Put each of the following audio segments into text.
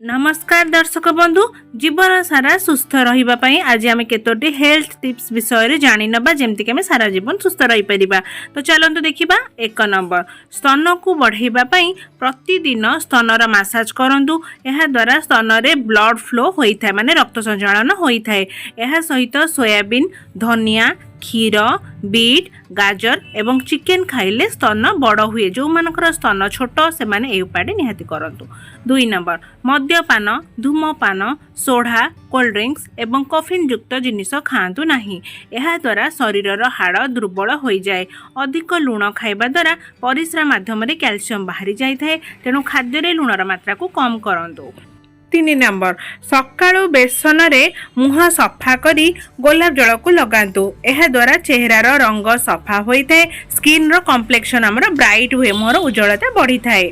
ନମସ୍କାର ଦର୍ଶକ ବନ୍ଧୁ। ଜୀବନ ସାରା ସୁସ୍ଥ ରହିବା ପାଇଁ ଆଜି ଆମେ କେତୋଟି ହେଲ୍ଥ ଟିପ୍ସ ବିଷୟରେ ଜାଣିନେବା, ଯେମିତିକି ଆମେ ସାରା ଜୀବନ ସୁସ୍ଥ ରହିପାରିବା। ତ ଚାଲନ୍ତୁ ଦେଖିବା। 1 ନମ୍ବର, ସ୍ତନକୁ ବଢ଼େଇବା ପାଇଁ ପ୍ରତିଦିନ ସ୍ତନର ମାସାଜ କରନ୍ତୁ। ଏହାଦ୍ୱାରା ସ୍ତନରେ ବ୍ଲଡ୍ ଫ୍ଲୋ ହୋଇଥାଏ, ମାନେ ରକ୍ତ ସଞ୍ଚାଳନ ହୋଇଥାଏ। ଏହା ସହିତ ସୋୟାବିନ୍, ଧନିଆ, କ୍ଷୀର, ବିଟ୍, ଗାଜର ଏବଂ ଚିକେନ୍ ଖାଇଲେ ସ୍ତନ ବଡ଼ ହୁଏ। ଯେଉଁମାନଙ୍କର ସ୍ତନ ଛୋଟ, ସେମାନେ ଏହି ଉପାୟଟି ନିହାତି କରନ୍ତୁ। 2 ନମ୍ବର, ମଦ୍ୟପାନ, ଧୂମପାନ, ସୋଢ଼ା, କୋଲ୍ଡ ଡ୍ରିଙ୍କସ୍ ଏବଂ କଫିନ୍ ଯୁକ୍ତ ଜିନିଷ ଖାଆନ୍ତୁ ନାହିଁ। ଏହାଦ୍ୱାରା ଶରୀରର ହାଡ଼ ଦୁର୍ବଳ ହୋଇଯାଏ। ଅଧିକ ଲୁଣ ଖାଇବା ଦ୍ୱାରା ପରିସ୍ରା ମାଧ୍ୟମରେ କ୍ୟାଲସିୟମ୍ ବାହାରି ଯାଇଥାଏ। ତେଣୁ ଖାଦ୍ୟରେ ଲୁଣର ମାତ୍ରାକୁ କମ୍ କରନ୍ତୁ। 3 ନମ୍ବର, ସକାଳୁ ବେସନରେ ମୁହଁ ସଫା କରି ଗୋଲାପ ଜଳକୁ ଲଗାନ୍ତୁ। ଏହାଦ୍ୱାରା ଚେହେରାର ରଙ୍ଗ ସଫା ହୋଇଥାଏ, ସ୍କିନ୍ର କମ୍ପ୍ଲେକ୍ସନ୍ ଆମର ବ୍ରାଇଟ୍ ହୁଏ, ମୁହଁର ଉଜ୍ଜଳତା ବଢ଼ିଥାଏ।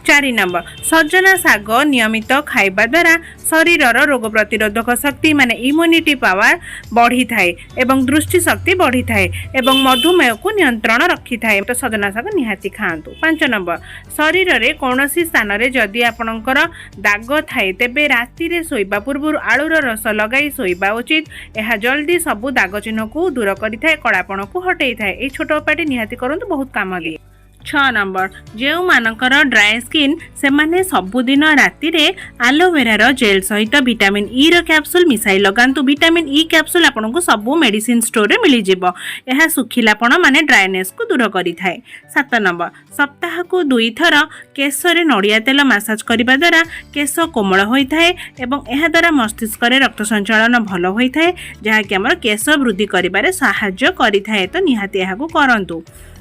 4 ନମ୍ବର, ସଜନା ଶାଗ ନିୟମିତ ଖାଇବା ଦ୍ୱାରା ଶରୀରର ରୋଗ ପ୍ରତିରୋଧକ ଶକ୍ତି, ମାନେ ଇମ୍ୟୁନିଟି ପାୱାର ବଢ଼ିଥାଏ ଏବଂ ଦୃଷ୍ଟି ଶକ୍ତି ବଢ଼ିଥାଏ ଏବଂ ମଧୁମେହକୁ ନିୟନ୍ତ୍ରଣ ରଖିଥାଏ। ତ ସଜନା ଶାଗ ନିହାତି ଖାଆନ୍ତୁ। 5 ନମ୍ବର, ଶରୀରରେ କୌଣସି ସ୍ଥାନରେ ଯଦି ଆପଣଙ୍କର ଦାଗ ଥାଏ, ତେବେ ରାତିରେ ଶୋଇବା ପୂର୍ବରୁ ଆଳୁର ରସ ଲଗାଇ ଶୋଇବା ଉଚିତ। ଏହା ଜଲ୍ଦି ସବୁ ଦାଗ ଚିହ୍ନକୁ ଦୂର କରିଥାଏ, କଳାପଣକୁ ହଟେଇଥାଏ। ଏଇ ଛୋଟ ଉପାୟଟି ନିହାତି କରନ୍ତୁ, ବହୁତ କାମ ଦିଏ। 6 ନମ୍ବର, ଯେଉଁମାନଙ୍କର ଡ୍ରାଏ ସ୍କିନ୍, ସେମାନେ ସବୁଦିନ ରାତିରେ ଆଲୋଭେରାର ଜେଲ୍ ସହିତ ଭିଟାମିନ୍ ଇର କ୍ୟାପସୁଲ୍ ମିଶାଇ ଲଗାନ୍ତୁ। ଭିଟାମିନ୍ ଇ କ୍ୟାପସୁଲ୍ ଆପଣଙ୍କୁ ସବୁ ମେଡ଼ିସିନ ଷ୍ଟୋରରେ ମିଳିଯିବ। ଏହା ଶୁଖିଲାପଣ, ମାନେ ଡ୍ରାଏନେସ୍କୁ ଦୂର କରିଥାଏ। 7 ନମ୍ବର, ସପ୍ତାହକୁ ଦୁଇଥର କେଶରେ ନଡ଼ିଆ ତେଲ ମାସାଜ କରିବା ଦ୍ୱାରା କେଶ କୋମଳ ହୋଇଥାଏ ଏବଂ ଏହାଦ୍ୱାରା ମସ୍ତିଷ୍କରେ ରକ୍ତ ସଞ୍ଚାଳନ ଭଲ ହୋଇଥାଏ, ଯାହାକି ଆମର କେଶ ବୃଦ୍ଧି କରିବାରେ ସାହାଯ୍ୟ କରିଥାଏ। ତ ନିହାତି ଏହାକୁ କରନ୍ତୁ।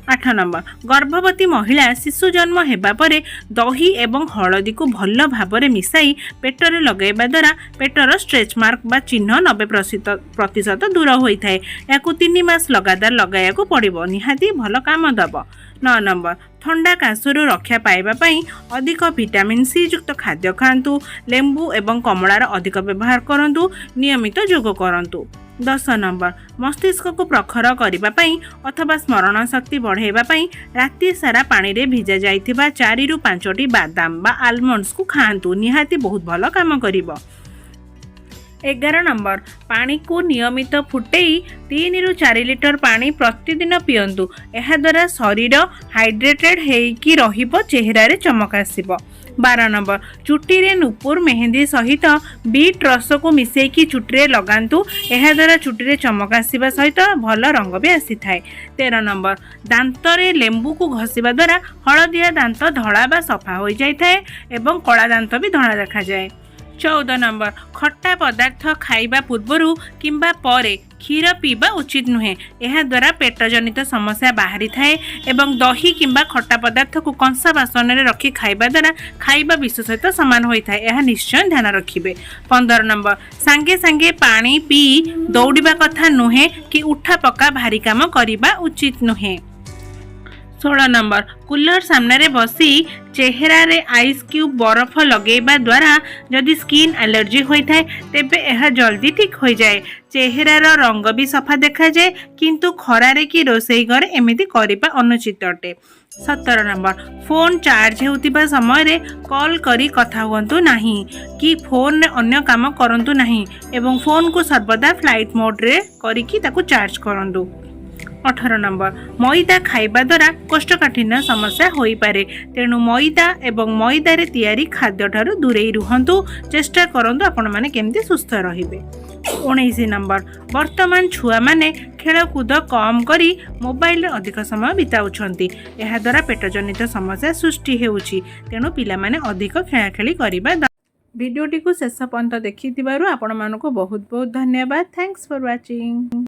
8 ନମ୍ବର, ଗର୍ଭବତୀ ମହିଳା ଶିଶୁ ଜନ୍ମ ହେବା ପରେ ଦହି ଏବଂ ହଳଦୀକୁ ଭଲ ଭାବରେ ମିଶାଇ ପେଟରେ ଲଗାଇବା ଦ୍ୱାରା ପେଟର ଷ୍ଟ୍ରେଚ୍ ମାର୍କ ବା ଚିହ୍ନ 90% ଦୂର ହୋଇଥାଏ। ଏହାକୁ 3 ମାସ ଲଗାତାର ଲଗାଇବାକୁ ପଡ଼ିବ, ନିହାତି ଭଲ କାମ ଦେବ। 9 ନମ୍ବର, ଥଣ୍ଡା କାଶରୁ ରକ୍ଷା ପାଇବା ପାଇଁ ଅଧିକ ଭିଟାମିନ୍ ସି ଯୁକ୍ତ ଖାଦ୍ୟ ଖାଆନ୍ତୁ। ଲେମ୍ବୁ ଏବଂ କମଳାର ଅଧିକ ବ୍ୟବହାର କରନ୍ତୁ। ନିୟମିତ ଯୋଗ କରନ୍ତୁ। 10 ନମ୍ବର, ମସ୍ତିଷ୍କକୁ ପ୍ରଖର କରିବା ପାଇଁ ଅଥବା ସ୍ମରଣ ଶକ୍ତି ବଢ଼ାଇବା ପାଇଁ ରାତି ସାରା ପାଣିରେ ଭିଜା ଯାଇଥିବା ଚାରିରୁ ପାଞ୍ଚଟି ବାଦାମ ବା ଆଲମଣ୍ଡସକୁ ଖାଆନ୍ତୁ। ନିହାତି ବହୁତ ଭଲ କାମ କରିବ। 11 ନମ୍ବର, ପାଣିକୁ ନିୟମିତ ଫୁଟେଇ 3ରୁ 4 ଲିଟର ପାଣି ପ୍ରତିଦିନ ପିଅନ୍ତୁ। ଏହାଦ୍ୱାରା ଶରୀର ହାଇଡ୍ରେଟେଡ୍ ହେଇକି ରହିବ, ଚେହେରାରେ ଚମକ ଆସିବ। 12 ନମ୍ବର, ଚୁଟିରେ ନୂପୁର ମେହେନ୍ଦି ସହିତ ବିଟ୍ ରସକୁ ମିଶାଇକି ଚୁଟିରେ ଲଗାନ୍ତୁ। ଏହାଦ୍ୱାରା ଚୁଟିରେ ଚମକ ଆସିବା ସହିତ ଭଲ ରଙ୍ଗ ବି ଆସିଥାଏ। 13 ନମ୍ବର, ଦାନ୍ତରେ ଲେମ୍ବୁକୁ ଘଷିବା ଦ୍ୱାରା ହଳଦିଆ ଦାନ୍ତ ଧଳା ବା ସଫା ହୋଇଯାଇଥାଏ ଏବଂ କଳା ଦାନ୍ତ ବି ଧଳା ଦେଖାଯାଏ। 14 ନମ୍ବର, ଖଟା ପଦାର୍ଥ ଖାଇବା ପୂର୍ବରୁ କିମ୍ବା ପରେ କ୍ଷୀର ପିଇବା ଉଚିତ ନୁହେଁ। ଏହାଦ୍ୱାରା ପେଟଜନିତ ସମସ୍ୟା ବାହାରିଥାଏ ଏବଂ ଦହି କିମ୍ବା ଖଟା ପଦାର୍ଥକୁ କଂସା ବାସନରେ ରଖି ଖାଇବା ଦ୍ୱାରା ଖାଇବା ବିଷ ସହିତ ସମାନ ହୋଇଥାଏ। ଏହା ନିଶ୍ଚୟ ଧ୍ୟାନ ରଖିବେ। 15 ନମ୍ବର, ସାଙ୍ଗେ ସାଙ୍ଗେ ପାଣି ପିଇ ଦୌଡ଼ିବା କଥା ନୁହେଁ କି ଉଠା ପକା ଭାରି କାମ କରିବା ଉଚିତ ନୁହେଁ। 16 ନମ୍ବର, କୁଲର ସାମ୍ନାରେ ବସି ଚେହେରାରେ ଆଇସ୍ କ୍ୟୁବ୍ ବରଫ ଲଗାଇବା ଦ୍ୱାରା ଯଦି ସ୍କିନ୍ ଆଲର୍ଜି ହୋଇଥାଏ, ତେବେ ଏହା ଜଲ୍ଦି ଠିକ୍ ହୋଇଯାଏ। ଚେହେରାର ରଙ୍ଗ ବି ସଫା ଦେଖାଯାଏ। କିନ୍ତୁ ଖରାରେ କି ରୋଷେଇ ଘରେ ଏମିତି କରିବା ଅନୁଚିତ ଅଟେ। 17 ନମ୍ବର, ଫୋନ୍ ଚାର୍ଜ ହେଉଥିବା ସମୟରେ କଲ୍ କରି କଥା ହୁଅନ୍ତୁ ନାହିଁ କି ଫୋନ୍ରେ ଅନ୍ୟ କାମ କରନ୍ତୁ ନାହିଁ ଏବଂ ଫୋନ୍କୁ ସର୍ବଦା ଫ୍ଲାଇଟ୍ ମୋଡ଼୍ରେ କରିକି ତାକୁ ଚାର୍ଜ କରନ୍ତୁ। 18 ନମ୍ବର, ମଇଦା ଖାଇବା ଦ୍ୱାରା କୋଷ୍ଠକାଠିନ୍ୟ ସମସ୍ୟା ହୋଇପାରେ। ତେଣୁ ମଇଦା ଏବଂ ମଇଦାରେ ତିଆରି ଖାଦ୍ୟଠାରୁ ଦୂରେଇ ରୁହନ୍ତୁ। ଚେଷ୍ଟା କରନ୍ତୁ ଆପଣମାନେ କେମିତି ସୁସ୍ଥ ରହିବେ। 19 ନମ୍ବର, ବର୍ତ୍ତମାନ ଛୁଆମାନେ ଖେଳକୁଦ କମ୍ କରି ମୋବାଇଲରେ ଅଧିକ ସମୟ ବିତାଉଛନ୍ତି। ଏହାଦ୍ୱାରା ପେଟଜନିତ ସମସ୍ୟା ସୃଷ୍ଟି ହେଉଛି। ତେଣୁ ପିଲାମାନେ ଅଧିକ ଖେଳାଖେଳି କରିବା। ଭିଡ଼ିଓଟିକୁ ଶେଷ ପର୍ଯ୍ୟନ୍ତ ଦେଖିଥିବାରୁ ଆପଣମାନଙ୍କୁ ବହୁତ ବହୁତ ଧନ୍ୟବାଦ। Thanks for watching.